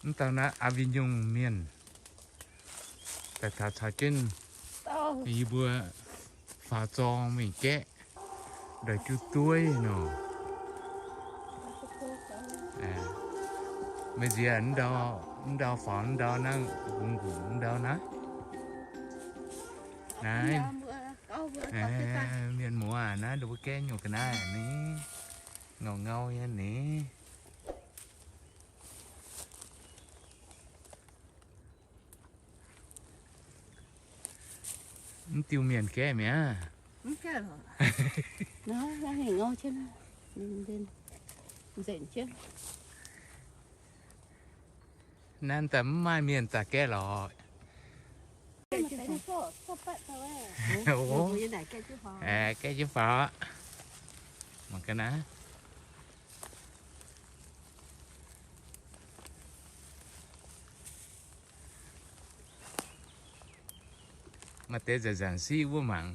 Mv dauh naaiv Aa Vie Nyungc mienh daaih taux caux jienv yie mbuo faaux zorng mingh gaeqv, ndau jiu dueiv nor. Meih nziex ndau, ndau faaux ndau naaiv, nqunc nqunc ndau naaiv. Naaiv, mienh muoz naaiv, ndau mbuo gaeqv nyungc ga'naaiv ni, ngau ngau nyei ni. Mv diuh mienh gaeqv mi'aqv. Naaiv daaih mv maaih mienh daaih gaeqv lorqc. Gaeqv jienv faaux. Mangc gaax naaiv. Maaih deix nzanc-nzanc siqv wuov mangc.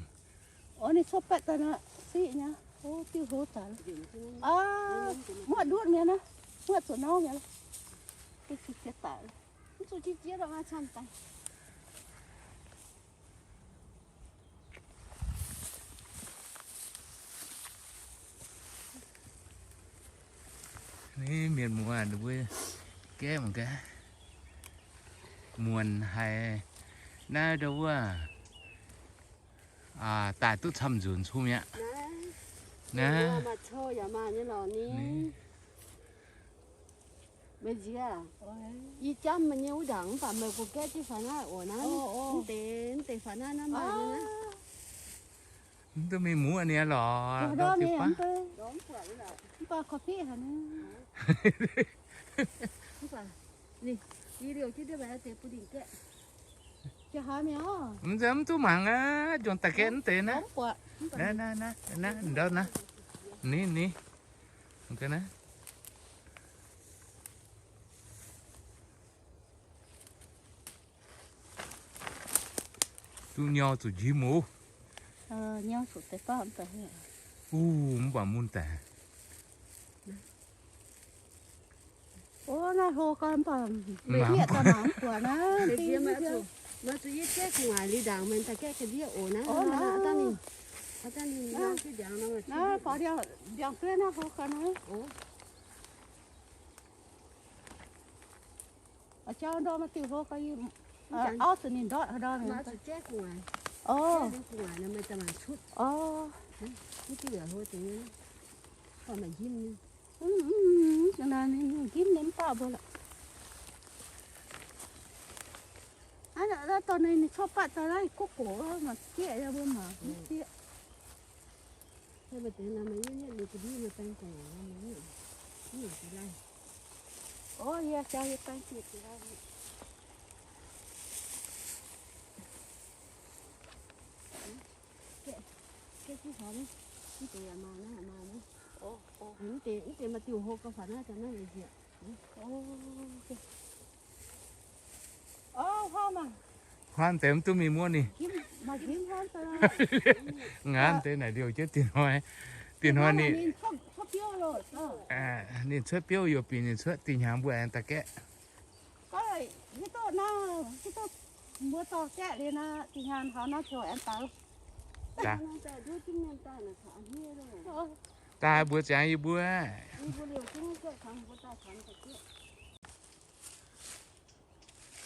Orv, ninh cuotv baeqv daaih nor, siqv nyei. O, diuh hlo daic. Aa, muoqv ndutv mi'aqv naaiv. Muoqv zuqc nauv mi'aqv. Mv zuqc jiex daic. Mv zuqc jiex jiex daaih maaih camv daaih. Naaiv mienh muoz ninh mbuo gaeqv mangc gaax, muonc haic. Naaiv ndau wuov daaih duqv camv nzunc cun mi'aqv. Naaiv maaih cou yaac maaih nyei lorqc ni. Meih nziex, yie jamv meih nyei wuov ndaangc mv baac meih gu gaeqv jienv faaux naaiv oc naaiv. Mv deix, mv deix faaux naaiv naaiv maaih nyei naaiv. Mv duqv mingh muoqv ninh lorqc. Mv baac korv-fiqv haic. Mv zeiz mv duqv mangc aqv, njuonx daaih gaeqv mv deix naaiv. Naaiv, naaiv, naaiv, ndau naaiv. Ni, ni. Duqv nyau zuqc njimv oc. Uv, mv baac mun daic. O, naaiv hlo gau mv baac meih yietv daaih mangc mv buatc naaiv. Naaiv faaux ndiangx-dueiv naaiv hlo gau naaiv. Jauv ndorm maaih diuh hlo gau, auv zuqc ninh ndortv haaix ndau. O, o, njimv ninh mv baac mbuo lorqc. Naaiv dorh ninh cuotv baeqv daaih naaiv guv gox mangc sieqv yaac mbuo mangc sieqv. O, yie jauv yie baeng jiex jiex. Mv deix maaih diuh hlo gau faaux naaiv, naaiv nzieqc. Huaanv deix mv duqv mingh muoqv ninh. Ngaanv deix naaic liouh jienv dinh hnoi. Dinh hnoi ninh, ninh cuotv biouv yaac bieqc ninh cuotv dinh hnyangx mbuo aengx daaih gaeqv. Mbuo dorh gaeqv liuz naaiv, dinh hnyangx hnoi naaiv ziouc aengx daaih. Daaih mbuo ziangx yie mbuo.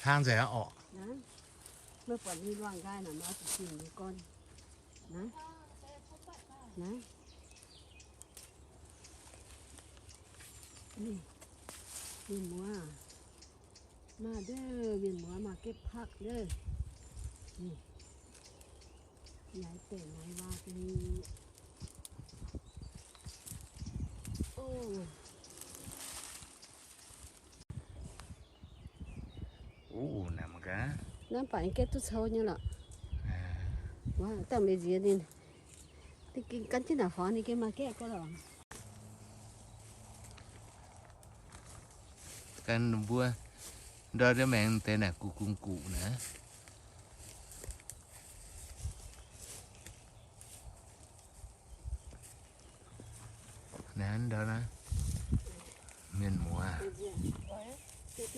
Hlaang nzengc aqv orqc. Mienh muoz, maaih ndeic, mienh muoz maaih gaeqv pakv ndeic. Naaiv deix naaiv waac deix. Naaiv mv baac gaeqv duqv cou nyei lorqc. Waac dangh meih nziex ninh, ninh gengh gan jienv naaic faaux, ninh gengh maaih gaeqv gau lorqc. Gan mbuo ndortv ndiev maengx deix naaic guqc guqc guqc naaic. Naaiv ndau naaiv mienh muoz. Zuqc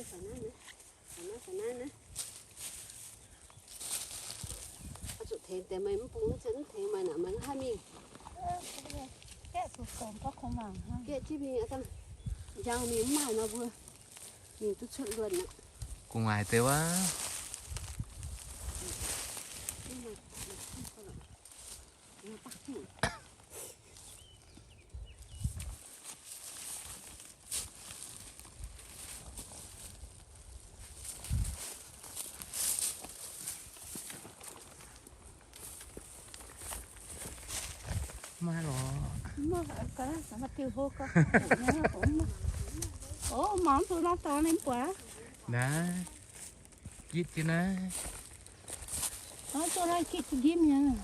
tengx deix meih mv bung, mv bung mv tengx meih naaic, meih mv haih mingh. Gaeqv jienv mingh, njang mingh mv maaih nor mbuo mingh duqv cuotv luonx aqv. Gu'nguaaic deix wuov. Maiv lorz. Maaih diuh hlo gau. Ov, mangc mv zuqc nor daaih ninh mv buatc. Naaiv, gitv jienv naaiv.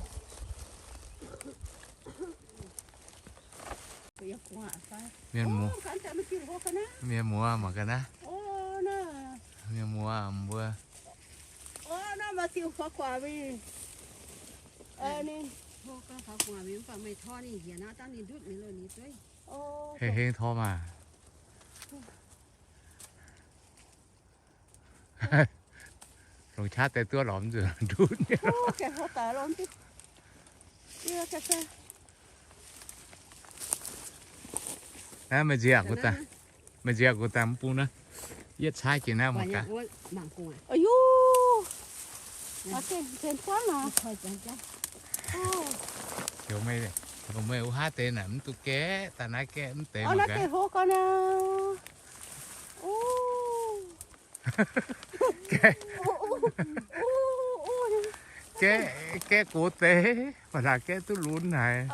Mienh muoz, mienh muoz mangc gaax naaiv. Mienh muoz mbuo. Heng heng tor maah. Longc qaqv deix duqv lorz mv nzunc ndutv. Naaiv meih nziex, meih nziex gu'dangh mv bung naaiv. Yietv caaiv jiex naaiv mangc gaax. Heuc meih, heuc meih wuov haav deix naaic mv duqv gaeqv, daaih naaiv gaeqv mv deix mangc gaax. Gaeqv, gaeqv gox deix, mv baac naaic gaeqv duqv lunx haic.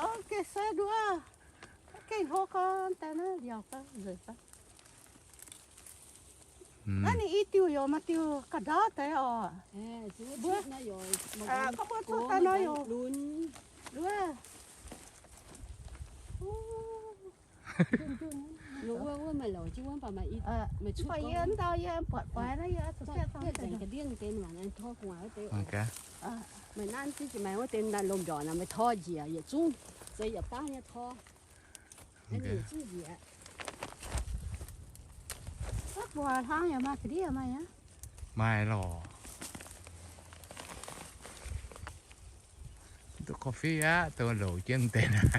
Naaiv ninh i diuh yoc maaih diuh ga'ndaauv deix oc. Mbuo, gorngv mbuo zuqc daaih nor yoc. Mv baac yie ndau yie buatc buatc naaiv yie zuqc Meih nanv ziex maaih wuov deix lomh ndorqc naaic, meih tor njiec yietc zungv, se yietc baav nyei tor. Wuov buatc hlang yaac maaih ga'ndiev maaih aqv. Maaih lorqc. Duqv coffee aqv, dongh louc jienv deix naaic.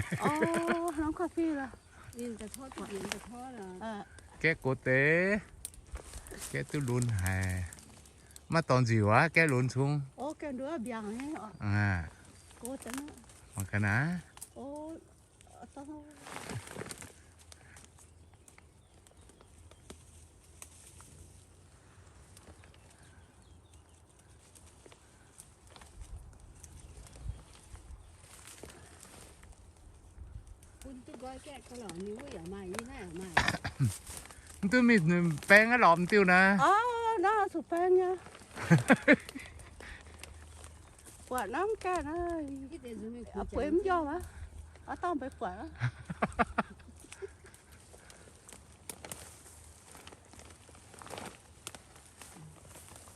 Gaeqv gox deix, gaeqv duqv lunx haic. Maiv dorh nziuc aqv, gaeqv lunx cong. Mangc gaax naaiv. Mv duqv mingh baeng aqv lorqc, m'diuh naaiv. Naaiv zuqc baeng nyei. Buatc naaiv mv gaengh naaiv, bueix mv njormh aqv. Oix dauh mbeix buatc aqv.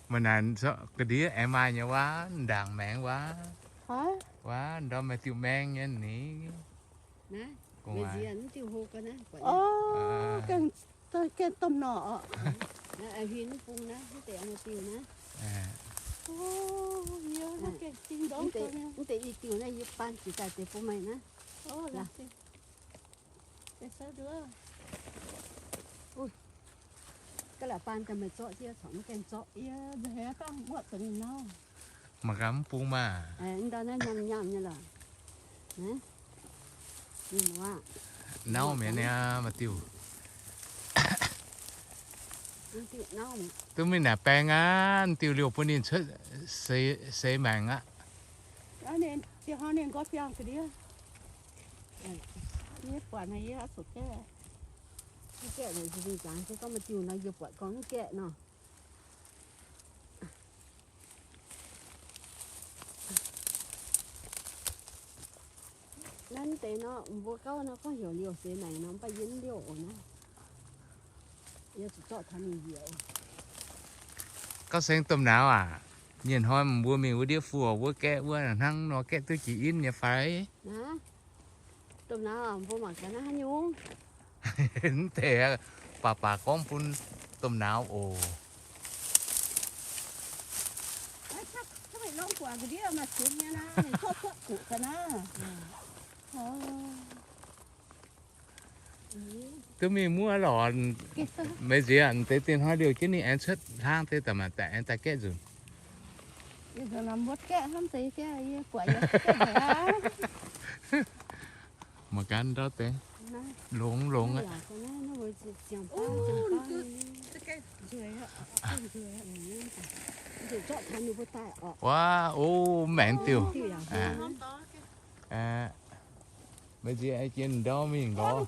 Mv naaic ga'ndiev aengx maaih nyei wuov, ndaangc maengx wuov. Wuov ndorm maaih diuh maeng nyei ni. Gaengh domh norqc. Mv deix i diuh naaiv yie baan jiex daaih deix bun meih naaiv. Ga'laaix baan daaih meih zorqv jienv, corc mv gaengh zorqv. Mangc gaax mv bung maah. Ndau naaiv nyaanh nyaanh nyei lorqc. Nauv mi'aqv, maaih diuh. Duqv mingh naaic baeng aqv, diuh liouh bun ninh cuotv seix maengc aqv. Naaiv deix nor, mbuo gauh nor gorngv heuc liouh seix maengc nor, mv baac yie mv liouh oc naaiv. Yie zuqc zorqv taux mingh njiec oc. Gauh seng domh nauz aac, nyienh hnoi mbuo mingh wuov ndiev fuoh wuov gaeqv wuov hnangv nor gaeqv duqv jiex inv nyei fai? Domh nauz, mbuo mangc gaax naaiv haaix nyungc. Mv deix, baac baac gorngv bun domh nauz oc. Duqv mingh muov lorz. Meih nziex deix dinh hnoi liouh jienv ninh aengx cuotv hlang deix daaih maah, daaih aengx daaih gaeqv nzunc. Mangc gaax ndau deix longx longx aqv. Wuov, o, maengx diuh. Meih nziex jiex ndau mingh lorz.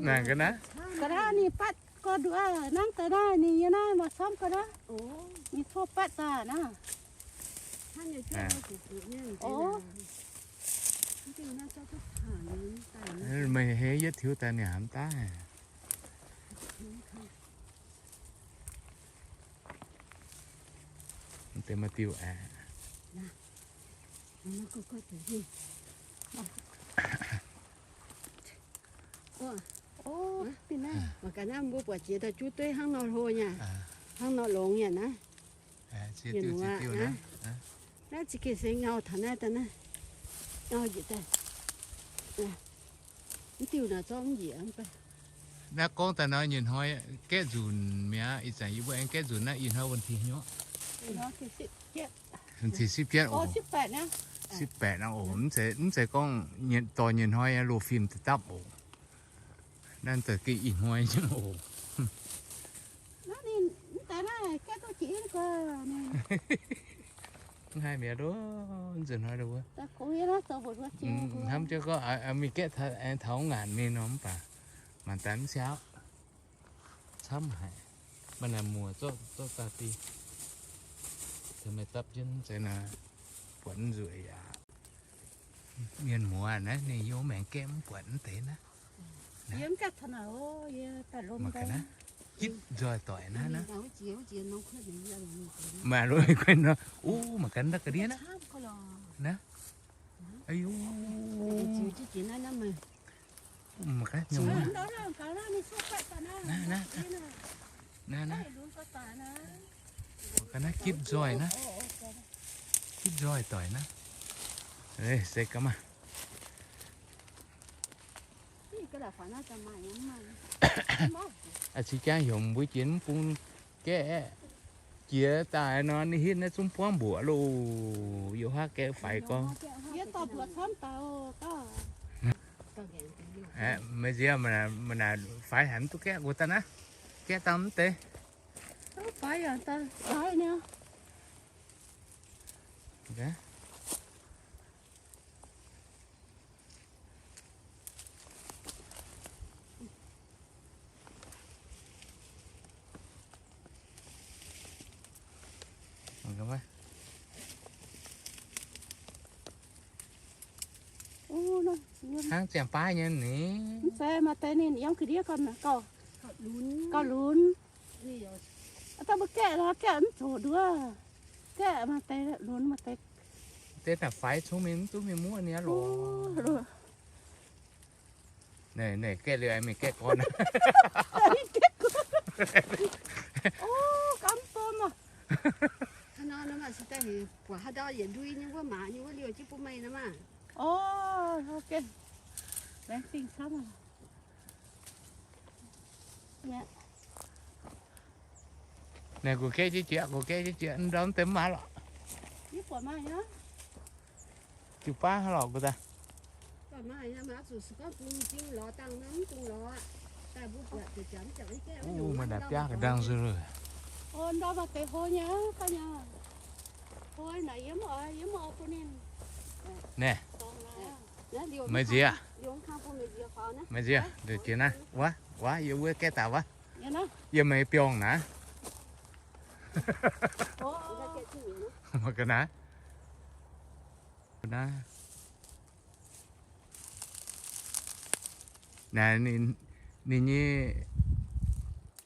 Naaic ga'naaiv. Ga'naaiv ninh batv gorx nduov hnangv daaih naaiv, ninh nyei naaiv maaih camv ga'naaiv. Ninh coqv batv daaih naaiv. Meih hei yietv tiuv daaih ninh hnamv daaih. Deix maaih diuh aeqv. Mangc gaax naaiv mbuo buatc jiex daaih juv dueiv hnangv nor hlo nyei, hnangv nor longx nyei naaiv. Naaiv za'gengh se ngau taux naaiv daaih naaiv. Ngau njiec daaih. Mv diuh naaic zorqv mv njiec mv baac. Naaiv gorngv daaih nor nyei hnoi gaeqv nzunc mi'aqv. Ih zanc yie mbuo aengx gaeqv nzunc naaiv, ih hnoi วันที่ hnyouv. วันที่ สิบเจ็ด oc. สิบแปด nor oc. Mv zeiz, mv zeiz gorngv dorh nyei hnoi loz-fim daaih dapv oc. Naaiv za'gengh ih hnoi nyei oc. Mv haih mi'aqv loh, nzunc hnoi wuov. Hnamv jienv gorngv mingh gaeqv taux ngaanc mingh nor mv baac mangc daaih mv siaauv. Camv haic. Maaih naaic muoc zorqv daaih dih. Meih dapv jienv zeiz naaic, buatc mv nzueic yaac. Mienh muoz naaiv ninh yiem maengx gaeqv mv buatc mv deix naaiv. Mangc gaax naaiv, gitv nzoih doic naaiv naaiv. Maaih lo guai nor, uh, mangc gaax ndau ga'ndiev naaiv. Naaiv. Aiyo. Mangc gaax nyungc. Naaiv, naaiv. Naaiv, naaiv. Mangc gaax naaiv gitv nzoih naaiv. Gitv nzoih doic naaiv. Se gaax maah. A'cingx jangx heuc mbuo jiex mv bung gaeqv aeqv, jiex daaih nor ninh hitv naaiv zungv buangv mbuoqc loh. Yiem haav gaeqv faix gorngv. Meih nziex, meih naaic faix haic mv duqv gaeqv, wuov daaih naaiv, gaeqv dangh mv deix. Hnangv ziangh baav nyei ni. Mv zeiz, maaih deix ninh yiem ga'ndiev gauh lunx. Aa, dangh mbuo gaeqv nor gaeqv mv zoqc nduov. Gaeqv maaih deix lunx maaih deix. Deix naaic faix cong mingh mv duqv mingh muoqv ninh aqv loh. Naaiv gaeqv liuz aengx mingh gaeqv gorn. Buatc haaix dauh yietc ndui nyei wuov maac nyei wuov liouh jienv bun meih nor maah. Naaiv gu'gaeqv jiex jiex, gu'gaeqv jiex jiex, ndorm deix mv maaih lorqc. Jiu baav lorqc gu'daaih. Maaih naaiv biaav ga'ndangh nzunc. Naaiv, meih nziex, meih nziex, jiex naaiv, wuov, wuov, yie wuov gaeqv daaih wuov, yie meih biorngh naaiv. Mangc gaax naaiv. Naaiv, naaiv ninh, ninh nyei,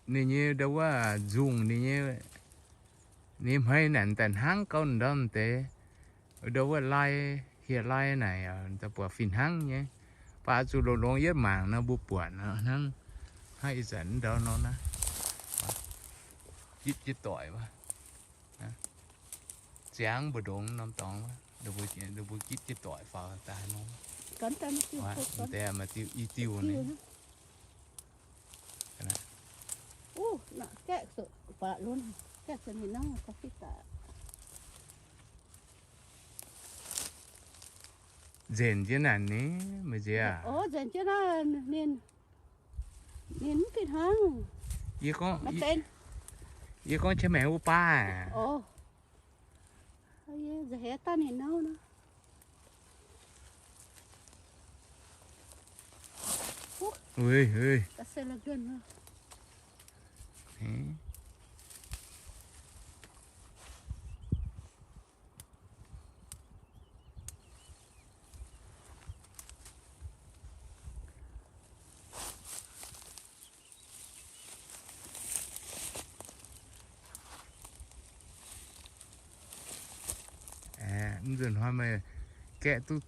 ninh nyei ndau wuov nzungh, ninh nyei, ninh hmei naaic daaih hnangv gauh ndorm deix. Ndau wuov lai, hieh lai naaic, daaih buatc fih hnangv nyei. Baac zuqc longx-longx yietv mangc nor mbuo buatc nor hnangv. Hnangv ih zanc ndau nor naaiv, gitv jienv doic wuov. Ziangx mbu'ndongx norm dorngx wuov, mbuo gitv jienv doic faaux daaih nor. Deix maaih diuh i diuh ni. Nzenc jienv naaic ni, meih nziex aac? Ninh mv fih hnangv. Yie gorngv, yie gorngv qiex maengx wuov baav aac. Aeqv, mv nzunc hnoi meih gaeqv duqv,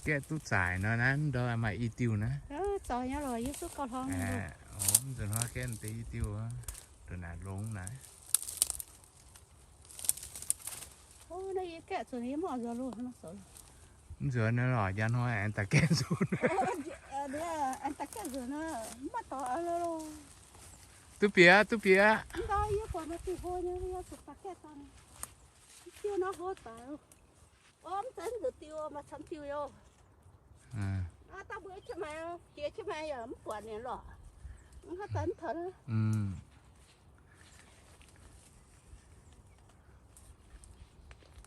gaeqv duqv zaaic nor naaiv, ndau maaih i diuh naaiv. Aeqv, mv nzunc hnoi gaeqv deix i diuh, ndongc naaic longx naaiv. Mv nzunc nor lorqc, njang hnoi aengx daaih gaeqv nzunc. Duqv bieqc, duqv bieqc.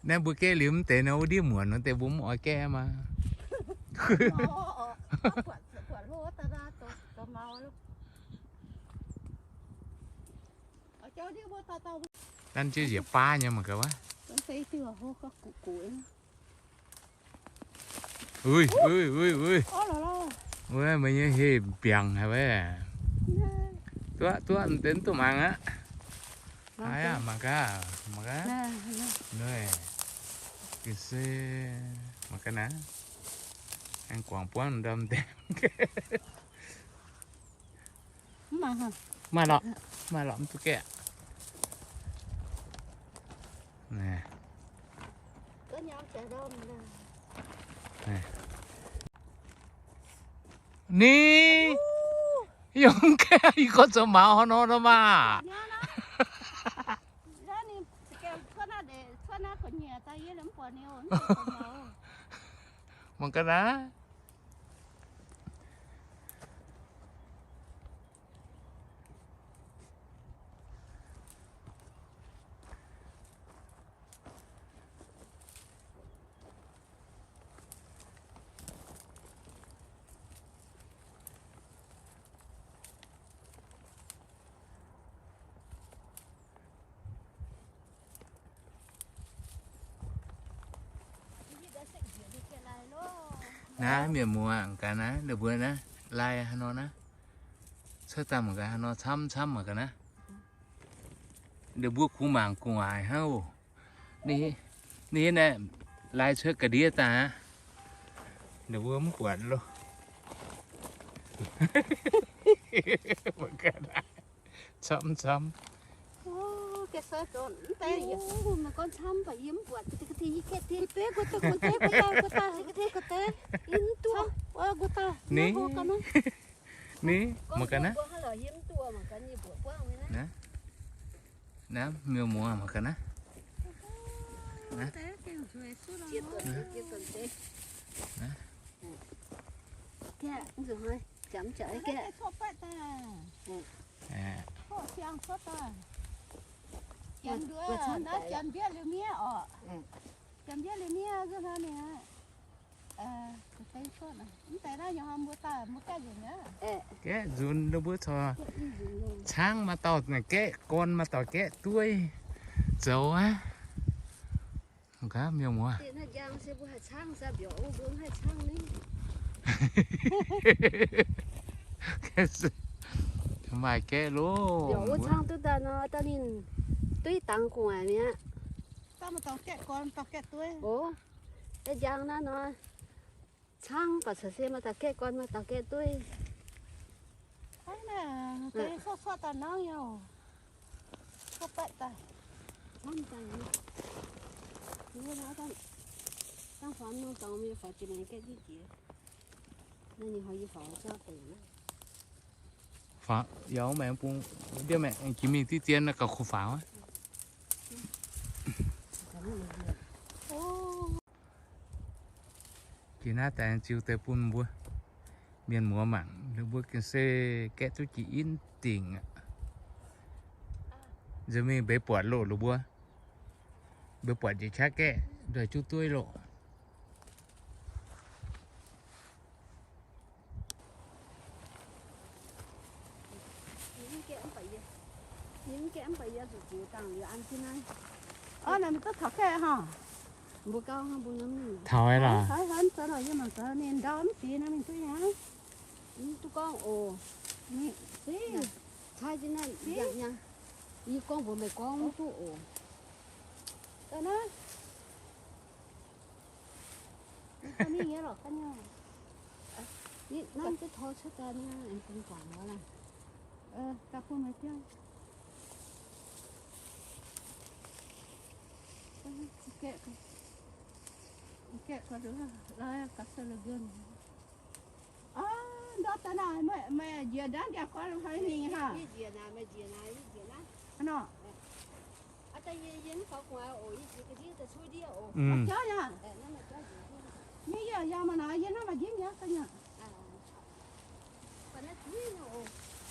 Naaiv mbuo gaeqv liuz mv deix nor, wuov ndiev muonc nor deix mbuo mv oix gaeqv maah. Daan jienv njiec baav nyei mangc gaax wuov. Ui, ui, ui, ui. Wuov meih nyei heh mbiaangc haic wuov. Duqv, duqv, mv deix mv duqv mangc aqv. Aav, mangc gaax, mangc gaax. Ga'sie, mangc gaax naaiv. Aengx guangc buangv ndorm deix. Maaih lorqc, maaih lorqc, mv duqv gaeqv. Ni, yie mv gaeqv, yie gorngv zoux maux haaix nor nor maah. Mangc gaax naaiv. Naaiv mienh muoz gaax naaiv, ninh mbuo naaiv lai haaix nor naaiv, cuotv daaih mangc gaax haaix nor camv camv mangc gaax naaiv. Ninh mbuo kungx mangc gu'nguaaic hnangv oc. Ninh naaiv lai cuotv ga'ndiev daaih aqv. Ninh mbuo mv buatc loh. Camv camv. Ni, ni, mangc gaax naaiv. Naaiv, mienh muoz mangc gaax naaiv. Gaeqv nzunc, ninh mbuo corc caangv maaih dauh gaeqv gorn, maaih dauh gaeqv dueiv zoux aqv. Mienh muoz, maaih gaeqv loh. Mbuo caangv duqv daaih nor, daaih ninh dueiv dangx gu'nguaaic mi'aqv. Njang naaiv nor, Cangv baac caux se maaih dauh gaeqv gorn, maaih dauh gaeqv dueiv. Aa, deix cuotv cuotv daaih nangv nyei oc. Cuotv baeqv daaih. Dangh faaux nor dorngx yie faaux jiex maengx gaeqv diqv jiex. Faaux yaac maengx bung ndiev maengx jiex mingh diqv zien gauh kuv faaux. Jiex naaiv daaih ziux deix bun mbuo mienh muoz mangc, ninh mbuo gengh se gaeqv duqv jiex inv dingc aqv. Nzunc mingh mbeix buatc loh ninh mbuo, mbeix buatc njiec qaqv gaeqv ndoih juv dueiv loh. Orv, naaic mingh duqv taux gaeqv haic. Taux aqv lorqc. Ninh ndau mv deix naaic mingh duqv nyei. Mv duqv gorngv oc. Yie gorngv mbuox meih gorngv mv duqv oc. Mingh nyei lorqc, ga'naaiv. Naaiv duqv tor cuotv daaih nyei, aengx bun guangc wuov laanh. Daaih bun meih biauv. Gaeqv, gaeqv, ndortv daaih naaic, meih njiec ndaangc ndiangx-gorn hnoi mingh haic. Hnangv nor. Jauv nyei. Yie yaac yaac maaih naaic, yie hnamv maaih njimv nyei, ga'naaiv.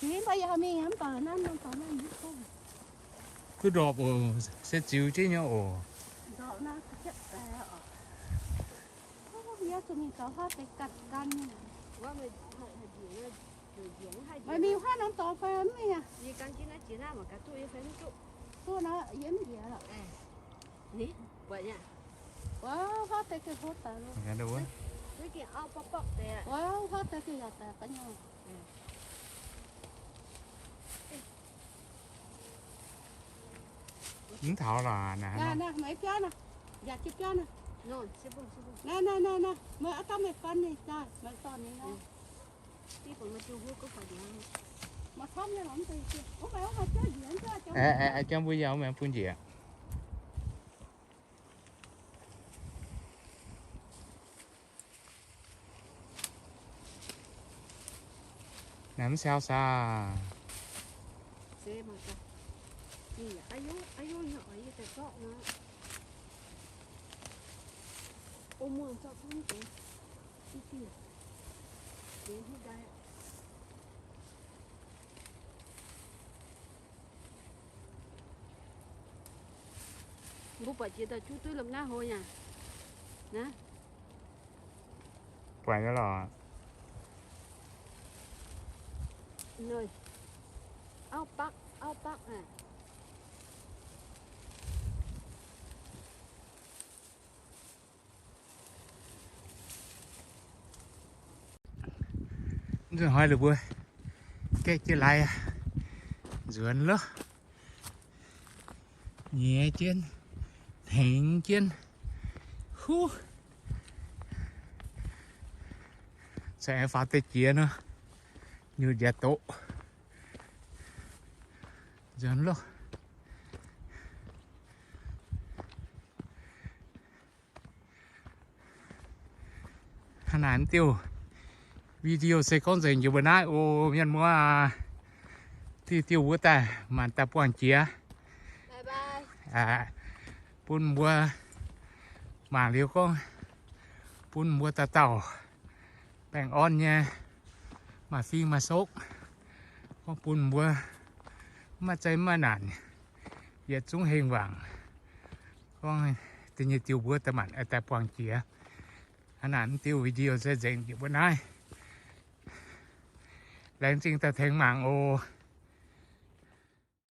Juiz mv baac yie haih mingh mv baac naaiv, naaiv dorngx naaiv mv duqv. Duqv ndorpc oc, se ziux jienv nyei oc. Ndorpc naaiv, yie zuqc mingh gaux huaav deix ganh gan. Meih mingh huaav norm dorngx fai mv mingh aqv? Duqv nor, yie mv njiec lorqc. Wuov huaav deix gengh hlo daic loh. Wuov huaav deix gengh yaac daic ga'nyauv. Mv taux lorqc naaiv. Naaiv, naaiv, meih biauv naaiv. Yaac jienv biauv naaiv. Naaiv, naaiv, naaiv, naaiv, meih oix dau meih fan ninh daaih, meih dorh ninh nor. Mv camv nyei lorqc, mv deix. Ov, meih, ov, meih biauv njiec, biauv, biauv. Aa, aa, aa, jangv mbuo yaac meih bun njiec. Naaiv mv siau saah. Mbuo buatc jiex dauh juv dueiv lomh naaiv hlo nyei. Naaiv. Buatc nyei lorqc. Auv bakv, auv bakv aqv. Nzunc hnoi lih mbuo gaeqv jienv laaix nzuonx loh. Nyiex jienv, hnengx jienv. Huv. Caux aengx faaux deix jiex nor, nyutc njaaux doqc. Nzuonx loh. Hnangv naaic diuh video se gorngv nzengc njiec mbuo naaiv oc, mienh muoz. Diuh diuh wuov daaih maanc daaih buangh jiex. Bun mbuo mangc liuz gorngv bun mbuo dauh dauh baengh orn nyei, maaih fing maaih sokv, gorngv bun mbuo mv maaih zeiv mv maaih naanc, yietc zungv hengh wangc. Gorngv da'nyeic diuh mbuo daaih maanc daaih buangh jiex. Hnangv naaic diuh video se nzengc njiec mbuo naaiv. Laengz zingh daaih tengx mangc oc.